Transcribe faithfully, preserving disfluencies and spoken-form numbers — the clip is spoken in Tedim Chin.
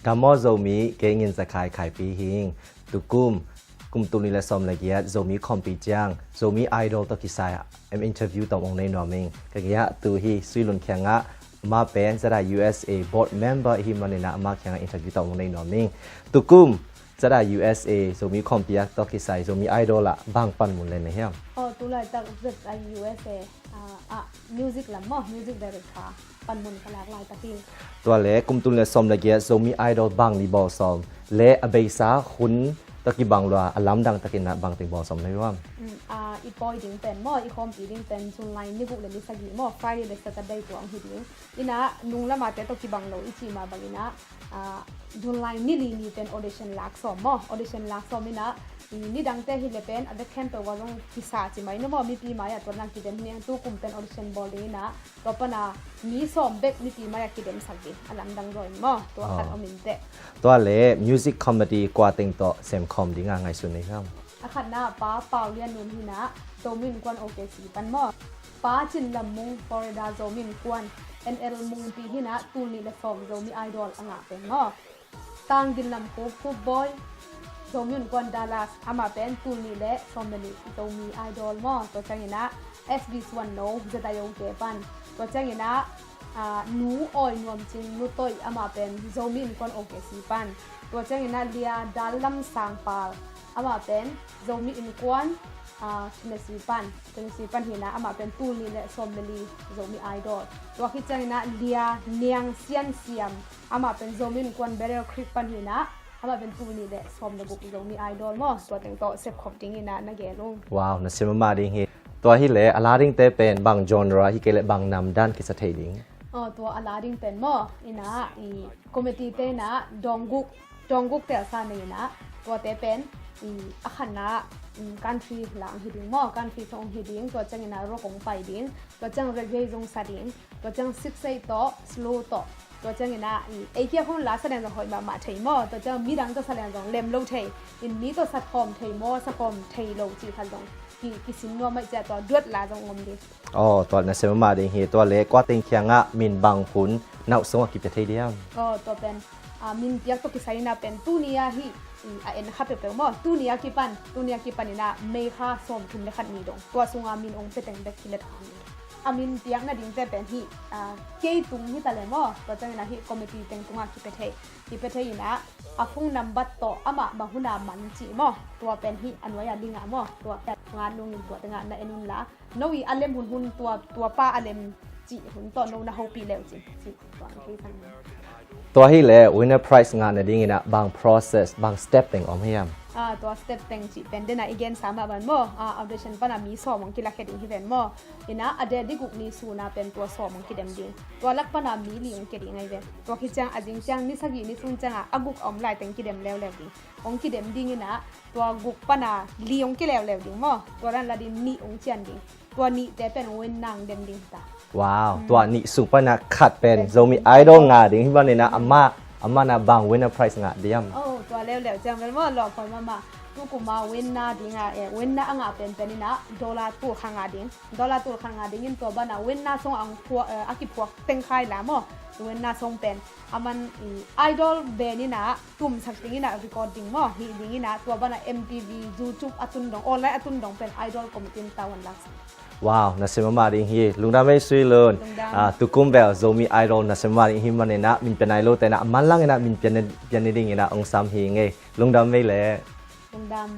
Gam aw Zomi, kei Ngin Za Khai, Khaipi hi ing. Tukum, kum tul nih le sawm le giat Zomi khawmpi ciang Zomi Idol tawh kisai ah interview tawm ong nei nuam ing. Ka gei ah tu hi Sui Lun kiangah, amah pen ZIUSA board member i hih manin ah amah kiangah interview tawm ong nei nuam ing. Tukum, ZIUSA Zomi khawmpi ah tawh kisai Zomi Idol ah bang panmun le na hiam? Aw, tu laitak ZIUSA ah, ah, music lam maw, music director panmun ka lak laitak hi. Tua le kum tul nih le sawm le giat Zomi Idol bang ni bawl sawm le a beisa hun tawh kibang lua a lamdang takin ah bang teng bawl sawm na hiam? Mm, ah, i pawi ding pen maw, i khawmpi ding pen July ni guk le ni sagih maw, Friday le Saturday tua ong hi ding. Inah nung lamate tawh kibang lo i cih mah bangin ah, ah, July ni li ni pen audition lak sawm maw, audition lak sawm inah, i, ni dangte hi le pen a bek khempeuh ah zong kisa ci mai na maw, mipi mai ah tua nang kidem hi ning. Tukum pen audition bawl ding inah, tua pana mi sawm bek mipi mai ah kidemsak ding, a lamdang zaw in maw, tua khat om in teh. Tua le music committee kua teng tawh semkhawm ding a ngaihsun na hiam? A khatna Pa Pau Lian Num hi inah, Zomi Innkuan OKC pan maw. Pa Cin Lam Mung, Florida Zomi Innkuan, NL Mungpi hi inah, tul nih le sawm Zomi Idol a ngah pen maw. Tang Din Lam Khup, Khup Bawi, Zomi Innkuan Dallas, amah pen tul nih le sawm le nih Zomi Idol maw. Tua ciangin ah SB Suan No, ZIOK pan. Tua ciangin ah, ah, Nu Awi Nuam Cing, Nu Toih, amah pen Zomi Innkuan OKC pan. Tua ciangin ah Lia Dal Lam Sang Pal, amah pen Zomi Innkuan, ah, Tennessee pan, Tennessee pan hi inah, amah pen tul nih le sawm le li Zomi Idol. Tua khit ciangin ah Lia Niang Sian Siam, amah pen Zomi Innkuan Battle Creek pan hi inah, amah pen tul nih le sawm le guk Zomi Idol maw. Tua teng tawh sepkhop ding inah na gen ung. Wow, nasia mahmah ding hi. Tua hi le a la dingte pen bang genre hi kei le bang namdan kisa thei ding? Aw, tua a la ding pen maw, inah i committee te inah dawng guk, dawng guk telsa nei inah, tuate pen, i, a khatna, mm, country la ong hi ding maw, country song ong hi ding, tua ciangin ah rock ong pai ding, tua ciang reggae zong sa ding, tua ciang six eight tawh, slow tawh, tua ciangin ah, i, ei kia khong la sa lian zong hoih mahmah thei maw, tua ciang midang tawh sa lian zong lem lo thei, in mi tawh sa khawm thei maw, sa khawm thei lo cih khat zong ki, kisin nuam ahih ciang tua duat la zong om ding. Aw, tua nasia mahmah ding hi. Tua le kua teng kiangah min bang hun na uh sungah kipia thei diam? Aw, tua pen, ah, min piak tawh kisai inah pen tuni a hih, i, a en kha peuhpeuh maw. Tuni a kipan, tuni a kipan inah May kha sawmthum le khat ni dong, tua sungah min ong pia teng bek kilet kha hi. A min piak nadingte pen hih, ah, kei tung hi ta le maw. Tua ciangin ah hih committee teng tungah kipia thei, kipia thei inah a phone number tawh amah bang hun a man cih maw, tua pen hih a nuai a link ah maw, tua ngat nungin tua tengah na en un la. No i a lem hunhun tua, tua pa a lem cih hun tawh no na hopih le uh cin, cih tua ang thei sang. Tua hi le winner prize ngah nadingin ah bang process, bang step teng om hiam? Ah, tua step teng cih pen den a i gensa mah ban maw. Ah, audition pana mi sawm ong kilakhia ding hi ven maw. Inah a date di guk ni suna pen tua sawm ong kidem ding. Tua lak pana mi li ong kia ding ahi ven. Tua khit ciang a zing ciang ni sagih ni sung ciangah a guk a om lai teng kidem leuleu ding. Ong kidem ding inah tua guk pana li ong kia leuleu ding maw. Tua dan la ding nih ong cian ding. Tua nihte pen winner ong dem ding ta. Wow, tua nih sung pana khat pen Zomi Idol ngah ding hi manin ah, amah, amah na bang winner prize ngah diam? Oh, tua leuleu ciang vel maw, lawm khol mahmah. Tukum a winner ding a, eh, winner a ngah penpen inah dollar tul khat ngah ding. Dollar tul khat ngah dingin tua bana winner song a ong phuak, eh, a kiphuak teng khai la maw. Winner song pen aman, i, Idol band inah tumsak ding inah record ding maw, hih ding inah tua bana MTV, YouTube a tun dong, online a tun dong pen Idol committee in tau an laksak. Wow, nasia mahmah ding hi. Lungdam ei Sui Lun. Lungdam. Ah, tukum bel Zomi Idol nasia mahmah ding hi manin ah, min pia nai lote inah a manlang inah min pia ni, pia ni ding inah ong sam hi ing ei. Lungdam ei le. Lungdam.